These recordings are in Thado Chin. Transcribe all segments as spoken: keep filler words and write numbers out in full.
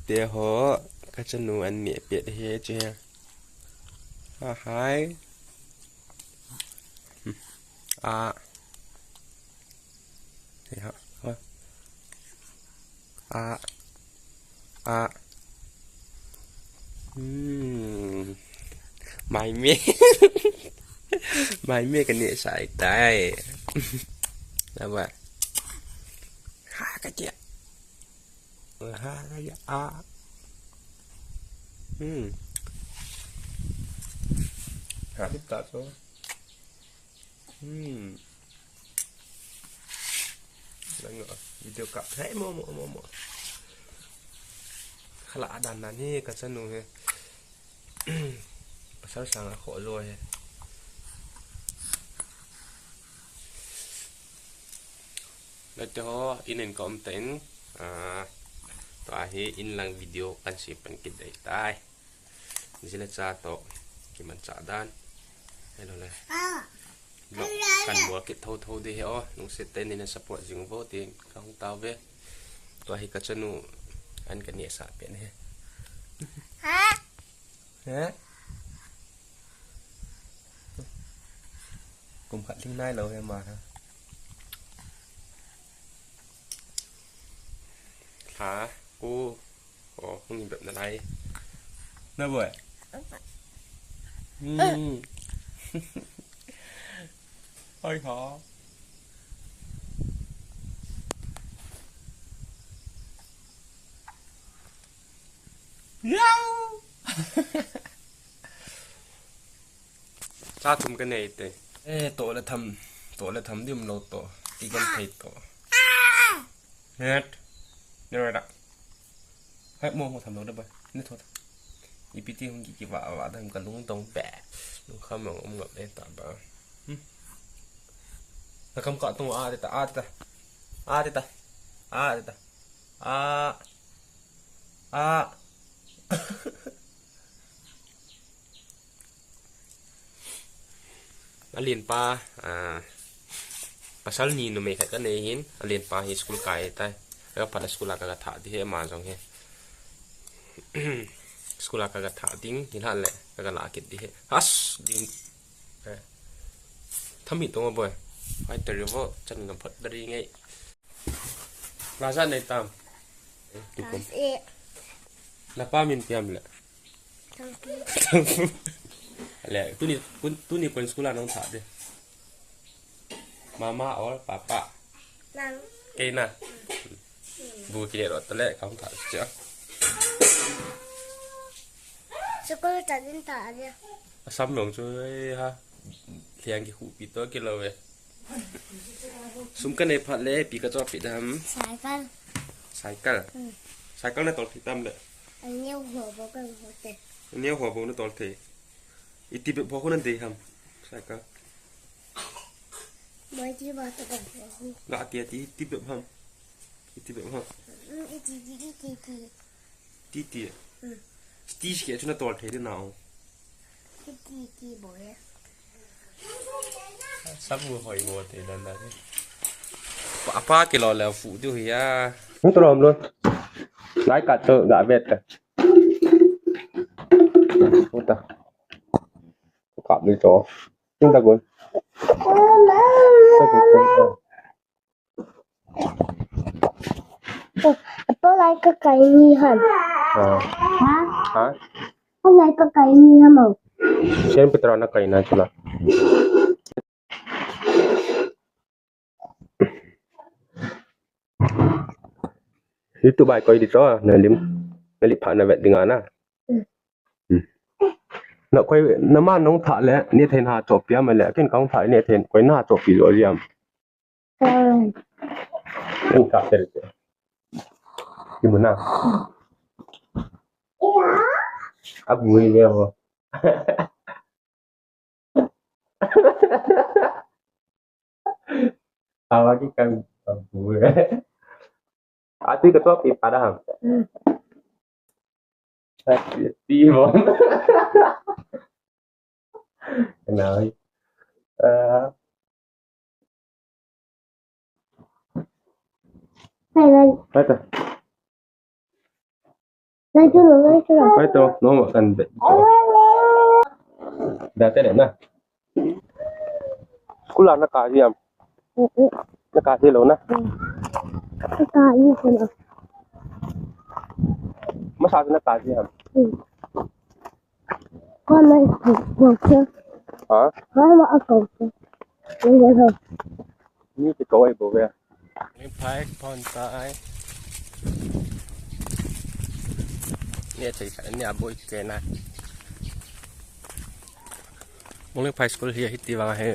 Te ho, ka chanu an neh pet hi chu he. Ha hai. A. Te ho. A. A. Hmm. Mai me. Mai me ka neh sai tai. Laba. Ha ka chia. Ha ka chia. A. Hmm. Ha ta so. Hmm. Lang video ka. Hai mo mo mo mo. Khala adan na ni ka chanu he. Pasal sanga kho jo he. Late ho, in in ka um ta in, ah, tua hi in lang video kan sem pan kit dei tai. Jile cha to, kiman cha dan. Hello le. Vlog kan bol kit tho tho ding hi o, lungset tah in nei support jing vo tin ka hung tao ve. Tua hi ka chanu an ka neh sah pen hi. Ha? He? Kum khat ding nai lou he ma ha. Lha, ku, o, hung bep na lai. Na boy. Hmm. Oi ha. Yau. Cha thum ka nei te. Eh, to le tham, to le tham dim lo to. Ti kan thei to. Het. Ne ra da. Hai mo mo tham lo da ba. Ne tho. Ipi ti hung ki ki va va da ka lung dong ba. Lung kham ang um ngap e ta ba. Hmm. Na kam ka tung a te ta, a te ta. A te ta. A te ta. A. A. Alen pa, ah, pasal ni numei khat ka nei hin, alen pa hi school kai tai. Ka phat a school a ka, ka thah ding hi ama jong hi. School a ka, ka thah ding, hi la le, ka, ka la kit ding hi. Has, ding. Eh. Tham hi tong a boy. Ai, teri vo, chan ngam phat teri ngai. Class a nei tam. Class eight. Na pa min piam le. Tangpi. Le, tuni, kun, tuni kun school a nong thah de. Mama or papa? Nang. Kei na. Bu kile ro tale kong thah cha. School ta din ta dia. Asam nong chu, eh, ha. Liang ki hu pi to ki lo ve. Sum ka nei phat le, pi ka cho pi dam. Cycle. Cycle. Hmm. Cycle na tol pi tam le. An neo ho bo ka ho te. An neo ho bo na tol te. Iti be pho ko nan de ham. Cycle. Boi ti ba to ka. Ga ti ti ti be ham. Iti be ham. Hmm, iti ti ti ti ti. Ti ti. Hmm. Ti ke chu na tol thei de nau. Ti ti ti boi. Sabu hoi bo te dan da. Pa, pa ke lo le fu du hi ya. Hung to lom lo. Lai ka to ga vet ta. Hung ta. Ka mi to. Hung ta gon. Apo lai ka kai ni ham. Ah. Ha? Ha? Apo lai ka kai ni ham o. Sian petra na kai na chula. YouTube bai koi di cho, na lim, na lip pha na vet ding ana. Hmm. Na koi, na ma nong tha le, ni thei na cho pia ma le, kin kong tha ni thei koi na cho pi lo liam. Ang ka ter te. Ki muna. Abu ni ho. Awa ki kang abu. Ati ka to pi pada ham. Ti mo. Kenal. Eh. Hai, hai. Hai ta. Lai tu lo, lai tu lo. Lai tu, no, kan be. Da te na. School a na ka ji am. Na ka ji lo na. Ka ji lo. Masa na ka ji am. Ko lai ko ko. Ha? Ko ma a ko ko. Ni ko ho. Ni ti ko ai bo ve. Ni phai phon tai. Ni a chei ka, ni a boi ke na. Mongling Phai School hi, hiti vang hi.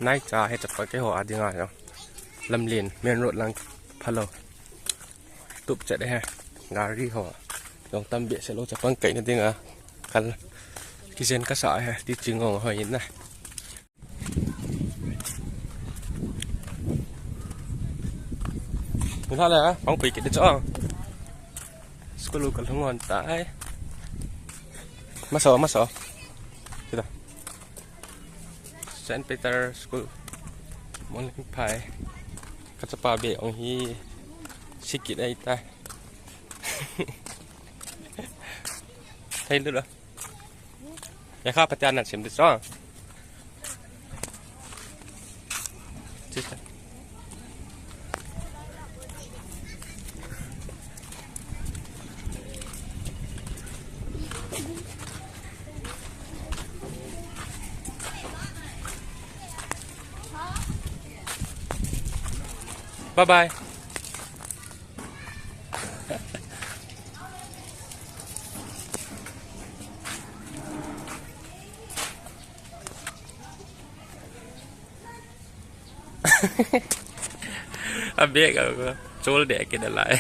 Nai cha hi chapa keiho a dinga hi. Lamlen, main road lang phalou. Tup chet hi. Gari ho. Jong tam behseh lou, chapang kaina dinga. Kal. Kijen kasa hi, teaching ho hoi na. Mula la, pang pui kit de chong. School u kalhung on tai. Maso, maso. Kita. Saint Peter School. Mongling Phai. Kachapa be ong hi. Sikit ai tai. Thei lu la. Ya kha, Pathian nan sim di chong. Bye bye. A bag a ko chol de ke da lai.